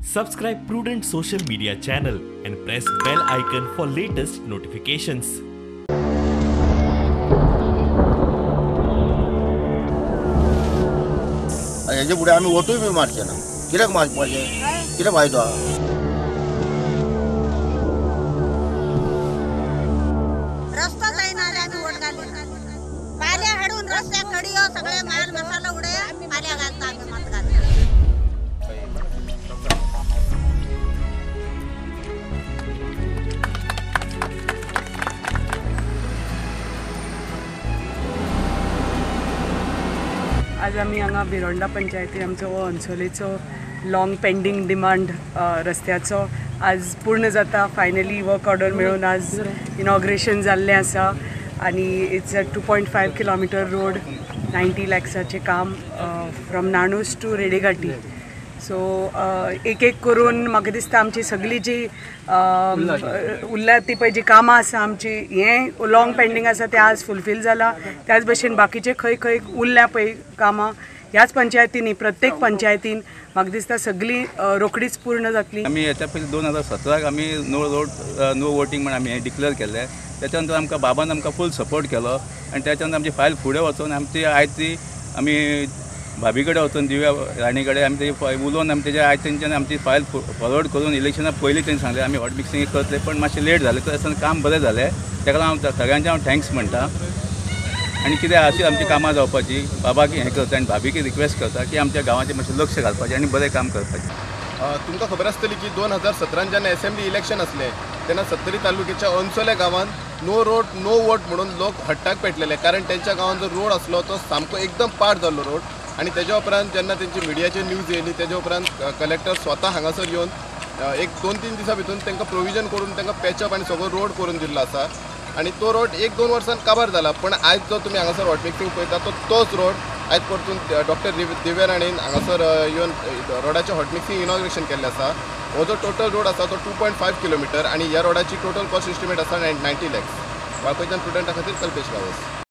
Subscribe Prudent social media channel and press bell icon for latest notifications. हेजे फुडें आमी वोटूय बी मारचे ना. कित्याक मारपाचें, कितें फायदो आहा? रस्तो जायना जाल्यार आमी वोट घालिना. पाल्या हाडून रस्त्याक कडयो सगळे माल मसालो उडय पाल्या घालता आमी मत घालता. आज आमी हांगा भिरोंडा पंचायती आमचो हो अन्सोलेचो लाँग पेंडींग डिमांड रस्त्याचो आज पूर्ण जाता. फायनली वर्क ऑर्डर मेळून आज इनॉग्रेशन जाल्लें आसा आनी it's a 2.5 kilometre road, 90 लॅक्साचें काम फ्रॉम नाणूस टू रेडेघाटी. सो एक एक करून म्हाका दिसता आमची सगळी जी उरल्या ती पळय जी कामां आसा आमची, हें लाँग पेंडींग आसा तें आज फुलफील जालां. त्याच भशेन बाकीचे खंय खंय उरल्या पळय कामां ह्याच पंचायतींनी, प्रत्येक पंचायतीन म्हाका दिसता सगळीं रोखडीच पूर्ण जातली. आमी हेच्या पयलीं 2017 आमी नो रोड नो वोटींग म्हण आमी हें डिक्लेअर केल्लें. त्याच्या नंतर आमकां बाबान आमकां फूल सपोर्ट केलो आनी त्याच्या नंतर आमची फायल फुडें वचून आमची आयज ती आमी भाभी कडेन वचून दिव्या राणी कडेन आमी तेजी उलोवन आमी तेजे आयज तेंच्यान आमची फायल फॉरवर्ड करून इलेक्शना पयलीं तेणी सांगलें आमी हॉट मिक्सिंग करतले, पण मातशें लेट जालें. तर आसतना काम बरें जालें, तेका लागून हांव सगळ्यांचे हांव thanks म्हणटा. आनी कितें अशी आमची कामां जावपाची बाबाक हें करता आनी भाभीक रिक्वेस्ट करता की आमच्या गांवाचें मातशें लक्ष घालपाचें आनी बरें काम करपाचें. तुमकां खबर आसतली की 2017 जेन्ना एसेंब्ली इलेक्शन आसलें तेन्ना सत्तरी तालुक्याच्या अन्सोले गांवांत नो रोड नो वोट म्हणून लोक हट्टाक पेटलेले, कारण तेंच्या गांवांत जो रोड आसलो तो सामको एकदम पाड जाल्लो रोड. आनी तेज्या उपरांत जेन्ना तेंची मिडियाचेर न्यूज येयली तेज्या उपरांत कलेक्टर स्वता हांगासर येवन एक 2-3 दिसां भितून तांकां प्रोविजन करून तांकां पॅचअप आनी सगळो रोड करून दिल्लो आसा. आनी तो रोड 1-2 वर्सान काबार जाला, पण आयज जो तुमी हांगासर हॉट मिक्सिंग पळयता तो तोच रोड आयज परतून डॉक्टर दिव्या राणीन हांगासर येवन रोडाचें हॉट मिक्सिंग इनॉग्रेशन केल्लें आसा. हो जो टोटल रोड आसा तो 2.5 किलोमिटर आनी ह्या रोडाची टोटल कॉस्ट एस्टिमेट आसा 90 लॅक्स. वाळपयच्यान प्रुडंटा खातीर कल्पेश गांवस.